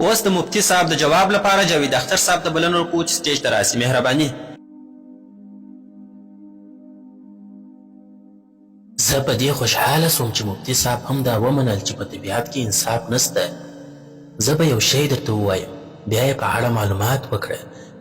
اوس د مفتي صاحب د جواب لپاره جاوید اختر صاحب ته بلنه ورکوو چې سټیج ته راسي. مهرباني. زه په دې خوشحاله شوم چې مفتي صاحب هم دا ومنل چې په طبیعت کې انصاف نشته. زه به یو شی درته ووایم، بیا یې په اړه معلومات وکړه.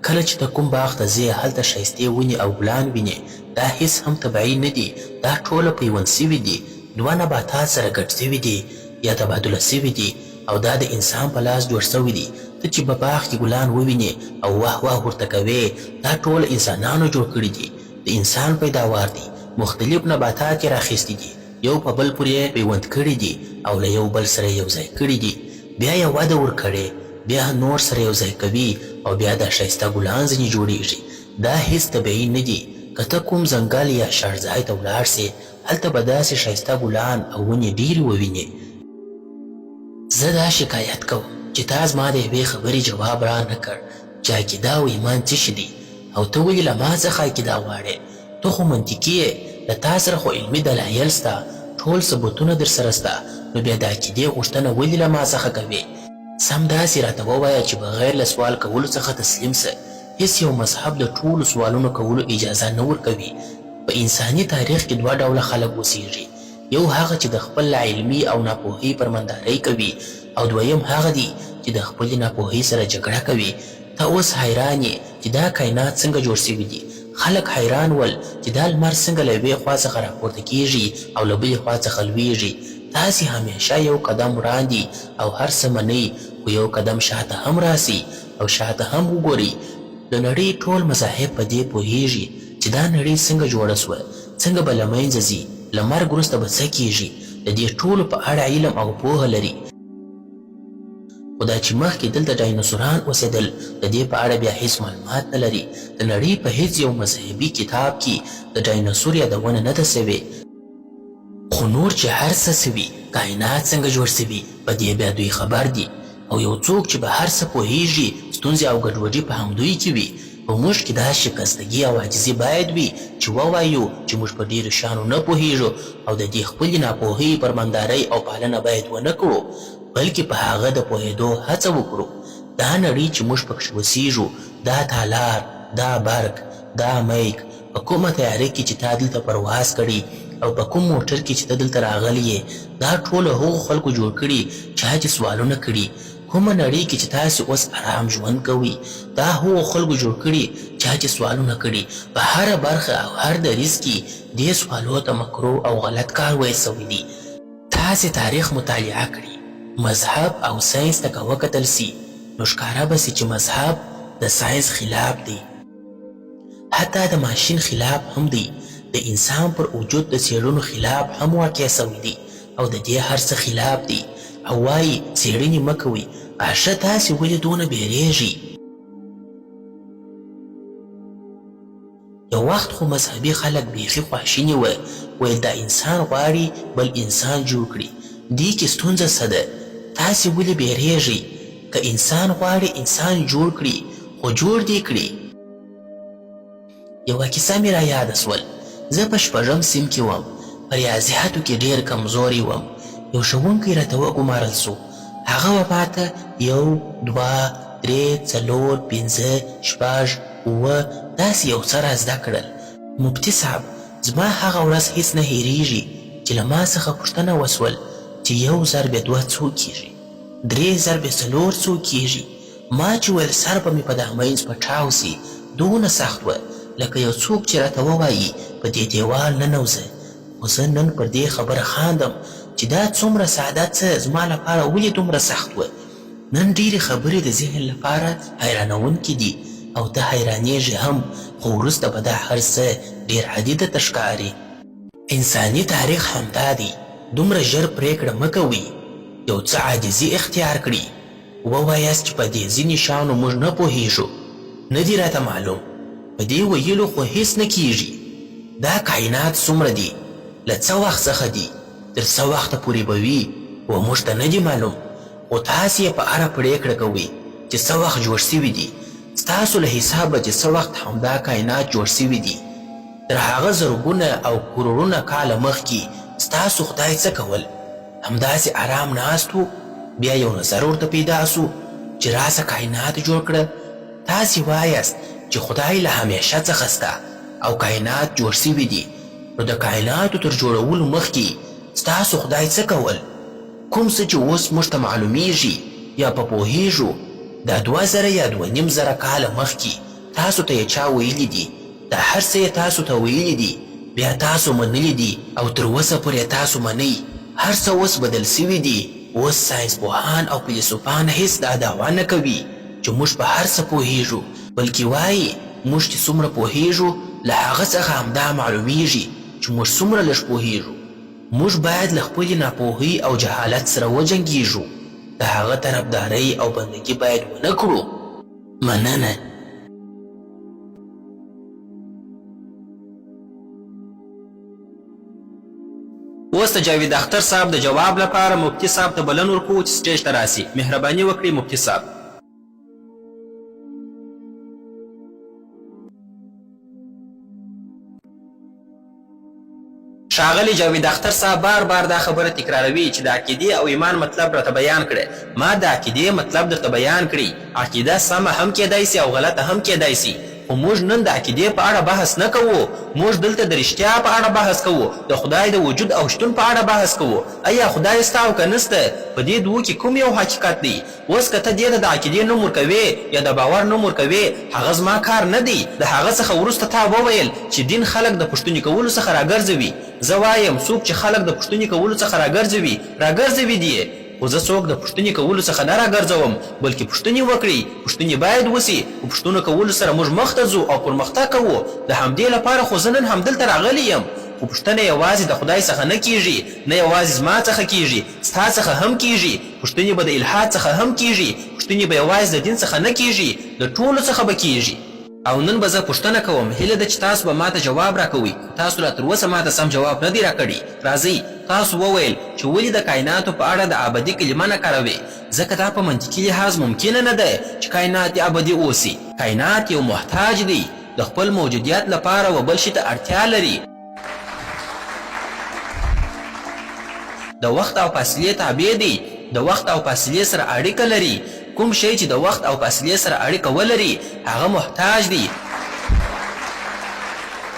کله چې ته کوم باغ ته ځې، هلته ښایستې ونې او ګلان وینې، دا هیڅ هم طبعي نه دي، دا ټوله پیوند شوي دي، دوه نباتات سره ګډ شوي دي یا تبادله شوي دي او دا د انسان په لاس جوړ شوي دي. ته چې په باغ کې ګلان ووینې او واه واه ورته کوې، دا ټوله انسانانو جوړ کړي دي. د انسان پیداوار دي، مختلف نباتات یې راخیستي دي، یو په بل پورې یې پیوند کړي دي او له یو بل سره یې یوځای کړي دي، بیا یې وده ورکړې، بیا نور سره یوځای کوي او بیا دا ښایسته ګلان ځنې جوړیږي. دا هیڅ طبیعي نه دي، که ته کوم ځنګل یا شاړ ځای ته ولاړ شې، هلته به داسې ښایسته ګلان او ونې ډېرې ووینې. زه دا شکایت کوم چې تا زما د یوې خبرې جواب را نه کړ چې عقیده او ایمان څه شي دي؟ او ته ولې له ما څخه عقیده غواړې؟ ته خو منطقي یې، له تا سره خو علمي دلایل سته، ټول ثبوتونه درسره سته، نو بیا د عقیدې غوښتنه ولې له ما څخه کوې؟ سم داسې راته ووایه چې بغیر له سوال کولو څخه تسلیم سه. هیڅ یو مذهب د ټولو سوالونو کولو اجازه نه ورکوي. په انساني تاریخ کې دوه ډوله خلک اوسیږي، یو هغه چې د خپل لاعلمي او ناپوهۍ پر مندارۍ کوي او دویم هغه دي چې د خپلې ناپوهۍ سره جګړه کوي. ته اوس حیران یې چې دا کاینات څنګه جوړ شوي دي. خلک حیران ول چې دا لمر څنګه له یوې خوا څخه راپورته کیږي او له بلې خوا څخه لویږي. تاسې همیشه یو قدم وړاندې او هر څه منئ خو یو قدم شاته هم راسئ او شاته هم وګورئ. د نړۍ ټول مذاهب په دې پوهیږي چې دا نړۍ څنګه جوړه شوه، څنګه به له منځه ځي، له مرګ وروسته به څه کیږي، د دې ټولو په اړه علم او پوهه لري. خو دا چې مخکې دلته ډاینوسوران اوسېدل، د دې په اړه بیا هیڅ معلومات نه لري. د نړۍ په هیڅ یو مذهبي کتاب کې د ډاینوسور یادونه نه ده شوې. خو نور چې هر څه شوي، کاینات څنګه جوړ شوي، په دې بیا دوی خبر دي. او یو څوک چې په هر څه پوهیږي، ستونزې او ګډوډي په همدوی کې وي. په موږ کې دا شکستګي او عاجزي باید وي چې ووایو چې موږ په ډېرو شیانو نه پوهیږو او د دې خپلې ناپوهۍ پر مندارۍ او پالنه باید ونه کړو، بلکې په هغه د پوهېدو هڅه وکړو. دا نړۍ چې موږ پکښې اوسیږو، دا تالار، دا برق، دا میک، په کومه طیاره کې چې تا دلته پرواز کړی او په کوم موټر کې چې ته دلته راغلی یې، دا ټوله هغو خلکو جوړ کړي چا چې سوالونه کړي. کومه نړۍ کې چې تاسې اوس ارام ژوند کوئ، دا هغو خلکو جوړ کړي چا چې سوالونه کړي. په هره برخه او هر دریځ کې دې سوالو ته مکروه او غلط کار ویل شوی دی. تاسې تاریخ مطالعه کړي، مذهب او ساینس ته که وکتل شي، نو ښکاره به شي چې مذهب د ساینس خلاف دی. حتی د ماشین خلاف هم دی، د انسان پر وجود د څېړنو خلاف هم واقع شوی دی او د دې هر څه خلاف دی او وايي څېړنې مه کوئ، اښه تاسې ولې دونه بېرېږئ؟ یو وخت خو مذهبي خلک بیخي خواشیني وه، ویل دا انسان غواړي بل انسان جوړ کړي، دې کې ستونزه څه ده؟ تاسې ولې بېرېږئ؟ که انسان غواړي انسان جوړ کړي خو جوړ دې کړي. یوه کیسه مې را یاده شول. زه په شپږم صنف کې وم. په ریاضیاتو کې ډېر کمزوری وم. یو ښوونکی راته وګمارل شو. هغه به ماته یو، دوه، درې، څلور، پنځه، شپږ، اووه داسې یو څه را زده کړل. مفتي صاحب زما هغه ورځ هیڅ نه هېرېږي چې له ما څخه پوښتنه وشول چې یو ضرب دوه څو کېږي؟ درې ضرب څلور څو کېږي؟ ما چې ویل سر به مې په دا منځ پټاو سي، دونه سخت وه، لکه یو څوک چې راته ووايي په دې دېوال ننوځه. خو زه نن پر دې خبره خاندم چې دا څومره ساده څه زما لپاره ولې دومره سخت وه. نن ډېرې خبرې د ذهن لپاره حیرانوونکې دي او ته حیرانېږې هم، خو وروسته به دا هر څه ډېر عادي درته ښکاري. انساني تاریخ همدا دی، دومره ژر پرېکړه مه کوئ، یو څه عاجزي اختیار کړئ، ووایاست چې په دې ځینې شیانو موږ نه پوهېږو، نه دي راته معلوم، په دې ویلو خو هېڅ نه کېږي. دا کاینات څومره دي، له څه وخت څخه دي، تر څه وخته پورې به وي، و موږ ته نه دي معلوم، خو تاسې یې په اړه پرېکړه کوئ چې څه وخت جوړ شوي دي، ستاسو له حسابه چې څه وخت همدا کاینات جوړ شوي دي، تر هغه زرګونه او کروړونه کاله مخکې ستاسو خدای څه کول؟ همداسې ارام ناست و، بیا یو نظر ورته پیدا شو چې راسه کاینات جوړ کړه؟ تاسې وایاست چې خدای له همیشه څخه سته او کاینات جوړ سوي دي، نو د کایناتو تر جوړولو مخکې ستاسو خدای څه کول؟ کوم څه چې اوس موږ ته معلومیږي یا په پوهیږو، دا 2000 یا 2500 کاله مخکې تاسو ته یې چا ویلي دي؟ دا هر څه یې تاسو ته ویلي دي، بیا تاسو منلي دي او تر اوسه پورې یې تاسو منئ. هر څه اوس بدل شوي دي. اوس ساینس پوهان او فیلسوفان هیڅ دا دعوه نه کوي چې موږ په هر څه پوهیږو، بلکې وايي موږ چې څومره پوهیږو له هغه څخه همدا معلومیږي چې موږ څومره لږ پوهیږو. موږ باید له خپلې ناپوهۍ او جهالت سره وجنګیږو، د هغه طرفدارۍ او بندګي باید ونه کړو. مننه. اوس د جاوید اختر صاحب د جواب لپاره مفتي صاحب ته بلن ورکوو چې سټیج ته راسي. مهرباني وکړئ مفتي صاحب. ښاغلی جاوید اختر صاحب بار بار دا خبره تکراروي چې د عقیدې او ایمان مطلب راته بیان کړه. ما د عقیدې مطلب درته بیان کړی. عقیده سمه هم کیدای سي او غلطه هم کیدای سي. خو موږ نن د عقیدې په اړه بحث نه کوو. موږ دلته د رښتیا په اړه بحث کوو، د خدای د وجود او شتون په اړه بحث کوو. ایا خدای سته او که نسته؟ په دې دوو کې کوم یو حقیقت دی؟ اوس که ته دې ته د عقیدې نوم ورکوې یا د باور نوم ورکوې، هغه زما کار نه دی. د هغه څخه وروسته تا وویل چې دین خلک د پوښتنې کولو څخه راګرځوي. زه وایم څوک چې خلک د پوښتنې کولو څخه راګرځوي، راګرځوي دې یې. خو زه څوک د پوښتنې کولو څخه نه راګرځوم، بلکې پوښتنې وکړئ، پوښتنې باید وشي، په پوښتنو کولو سره موږ مخته ځو او پرمختګ کوو، د همدې لپاره خو زه نن همدلته راغلی یم. خو پوښتنه یوازې د خدای څخه نه کیږي، نه یوازې زما څخه کیږي، ستا څخه هم کیږي، پوښتنې به د الحاد څخه هم کیږي، پوښتنې به یوازې د دین څخه نه کیږي، د ټولو څخه به کیږي. او نن به زه پوښتنه کوم، هیله ده چې تاسو به ماته جواب راکوئ، خو تاسو لا تر اوسه ماته سم جواب نه دی راکړی. راځئ، تاسو وویل چې ولې د کایناتو په اړه د ابدي کلمه نه کاروې؟ ځکه دا په منطقي لحاظ ممکنه نه ده چې کاینات دې ابدي اوسي. کاینات یو محتاج دی، د خپل موجودیت لپاره و بل شي ته اړتیا لري. د وخت او فاصلې تابع دی، د وخت او فاصلې سره اړیکه لري، کوم شی چې د وخت او فاصلې سره اړیکه ولري هغه محتاج دی،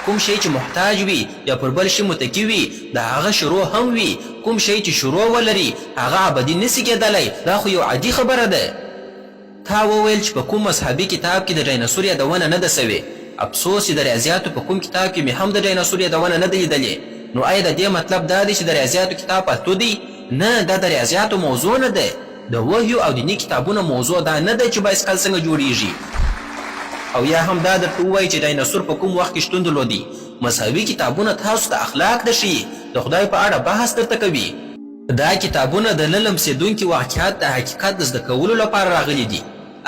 کوم شی چې محتاج وي یا پر بل شي متکي وي د هغه شروع هم وي، کوم شی چې شروع ولري هغه ابدي نسي کیدلای، دا خو یو عادي خبره ده. تا وویل چې په کوم مذهبي کتاب کې د ډایناسور یادونه نه ده شوې. افسوس چې د ریاضیاتو په کوم کتاب کې مې هم د ډایناسور یادونه نه ده لیدلې. نو ایا د دې مطلب دا دی چې د ریاضیاتو کتاب فالتو دی؟ نه، دا د ریاضیاتو موضوع نه ده. د وحیو او دیني کتابونو موضوع دا نه ده چې بایسکل څنګه جوړیږي او یا هم دا درته ووایي چې ډایناسور په کوم وخت کې شتون درلودی. مذهبي کتابونه تاسو ته اخلاق درښیي، د خدای په اړه بحث درته کوي. دا کتابونه د نه لمسېدونکي واقعیت د حقیقت د زده کولو لپاره راغلي دي.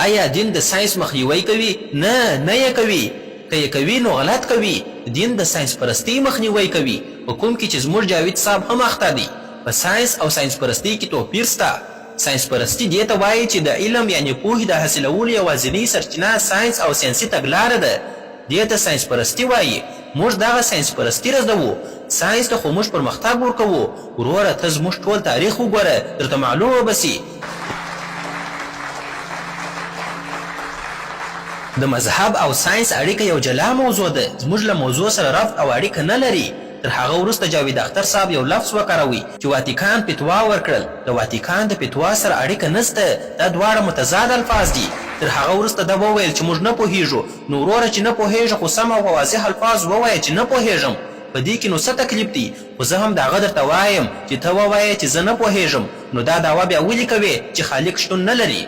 ایا دین د ساینس مخنیوی کوي؟ نه، نه یې کوي. که یې کوي نو غلط کوي. دین د ساینس پرستۍ مخنیوی کوي، په کوم کې چې زموږ جاوید صاحب هم اخته دی. په ساینس او ساینس پرستۍ کې توپیر شته. ساینس پرستي دې ته وایي چې د علم یعنې پوهې د حاصلولو یوازینۍ سرچینه ساینس او ساینسي تګلاره ده. دې ته ساینس پرستي وايي. موږ دغه ساینس پرستي ردوو. ساینس ته خو موږ پرمختګ ورکوو. وروره ته زموږ ټول تاریخ وګوره درته معلومه به شي. د مذهب او ساینس اړیکه یو جلا موضوع ده، زموږ له موضوع سره ربط او اړیکه نه لري. تر هغه وروسته جاوید اختر صاحب یو لفظ وکاروی چې واتیکان فتوا ورکړل، د واتیکان د فتوا سره اړیکه نشته، دا دواړه متضاد الفاظ دي. تر هغه وروسته ده وویل چې موږ نه پوهیږو، نو وروره چې نه پوهیږې خو سم او په واضح الفاظ ووایه چې نه پوهیږم، په دې کې نو څه تکلیف دی، خو زه هم د هغه درته وایم چې ته ووایه چې زه نه پوهیږم، نو دا دعوه بیا ولې کوې چې خالق شتون نه لري؟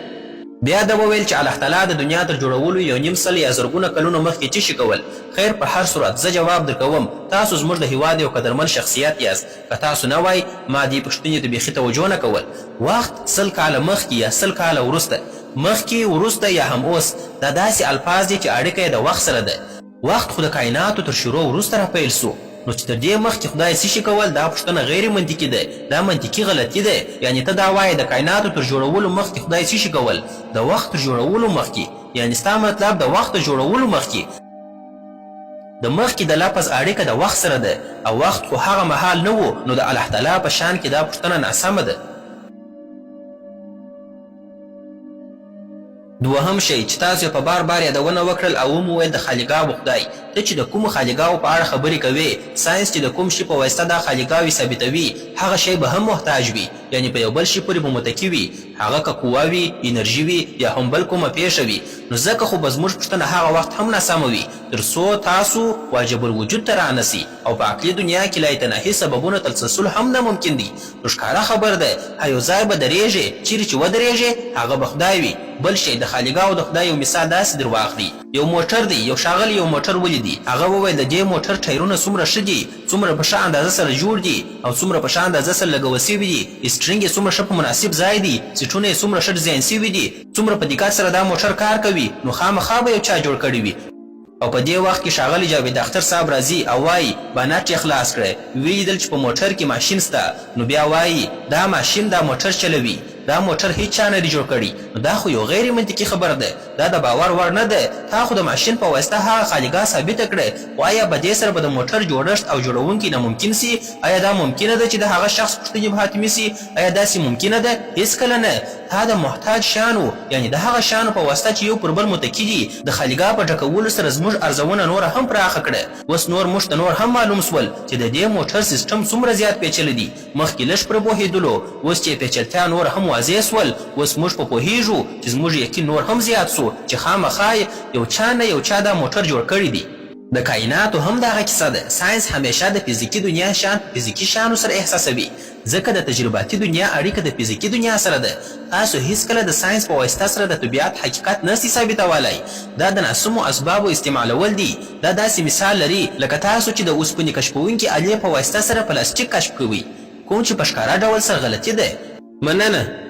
بیا ده وویل چې الله تعالی د دنیا تر جوړولو یو نیم سل یا زرګونه کلونه مخکې څه شي کول؟ خیر په هر صورت زه جواب درکوم، تاسو زموږ د هیواد یو قدرمن شخصیت یاست، که تاسو نه وای ما دې پوښتنې ته بیخي توجه نه کول. وخت 100 کاله مخکې یا 100 کاله وروسته، مخکې، وروسته یا هم اوس، دا داسې الفاظ دي چې اړیکه یې د وخت سره ده. وخت خو د کایناتو تر شروع وروسته راپیل شو، نو چې تر دې مخکې خدای څه شي کول دا پوښتنه غیر منطقي ده، دا منطقي غلطي ده، یعنې ته دا وایې د کایناتو تر جوړولو مخکې خدای څه شي کول، د وخت تر جوړولو مخکې، یعنې ستا مطلب د وخت تر جوړولو مخکې. د مخکې د لفظ اړیکه د وخت سره ده او وخت خو هغه مهال نه وو، نو د الله تعالی په شان کې دا پوښتنه ناسمه ده. دوهم شی چې تاسو یې په بار بار یادونه وکړل او ومو ویل د خالیګاوو خدای، ته چې د کومو خالیګاوو په اړه خبرې کوې، ساینس چې د کوم شي په واسطه دا خالیګاوې ثابتوي، هغه شی به هم محتاج وي، یعنې په یو بل شي پورې به متکي وي، هغه که قوه وي، انرژي وي یا هم بل کومه پېښه وي، نو ځکه خو به زموږ پوښتنه هغه وخت هم ناسمه وي تر څو تاسو واجب الوجود ته رانه شئ او په عقلي دنیا کې لایتناهي سببونو تلسلسل هم ناممکن دی، نو ښکاره خبر ده هیو ځای به درېږې، چېرې چې ودرېږې هغه به خدای وي. بل شی، د خالیګاو د خدای یو مثال داسې در واخلئ. یو موټر دی، یو ښاغلي یو موټر ولیدی، هغه وویل د دې موټر ټایرونه څومره ښه دي، څومره په ښه اندازه سره جوړ دي او څومره په ښه اندازه سره لګول شوي دي، اسټرینګ یې څومره ښه په مناسب ځای دی، سیټونه یې څومره ښه ډیزاین شوي دي، څومره په دقت سره دا موټر کار کوي، نو خامخا به یو چا جوړ کړی وي. او په دې وخت کې ښاغلی جاوید اختر صاحب راځي او وايي، بانټ یې خلاص کړی، ویې لیدل چې په موټر کې ماشین شته، نو بیا وايي، دا ماشین دا موټر چلوي، دا موټر هیچا نه دی جوړ کړی، نو دا خو یو غیر منطقي خبره ده، دا د باور وړ نه ده، تا خو د ماشین په واسطه هغه خالیګاه ثابته کړه، خو ایا په دې سره به د موټر جوړښت او جوړونکی ناممکن شي؟ ایا دا ممکنه ده چې د هغه شخص پوښتنې به حتمي شي؟ ایا داسې ممکنه ده؟ هیڅکله نه! تا د محتاج شیانو، یعنې د هغه شیانو په واسطه چې یو پر بل متکي دي، د خالیګاه په ډکولو سره زموږ ارزونه نوره هم پراخه کړه. اوس نور موږ ته نور هم معلوم شول چې د دې موټر سیسټم څومره زیات پېچلی دی. مخکې لږ پرې پوهېدلو، اوس چې یې پېچلتیا نوره هم واضح شول، اوس موږ په پوهېږو چې زموږ یقین نور هم زیات شو چې خامخا یو چا نه یو چا دا موټر جوړ کړی دی. د کایناتو هم دغه کیسه ده. ساینس همیشه د فزیکي دنیا شیان په فزیکي شیانو سره احساسوي. ځکه د تجرباتي دنیا اړیکه د فزیکي دنیا سره ده. تاسو هیڅکله د ساینس په واسطه سره د طبیعت حقیقت نه سی ثابتولای. دا د ناسمو اسبابو استعمالول دي. دا داسې مثال لري لکه تاسو چې د اوسپنې کشفوونکې الې په واسطه سره پلاستیک کشف کوی، کوم چې په ښکاره ډول سره غلطي ده. مننه.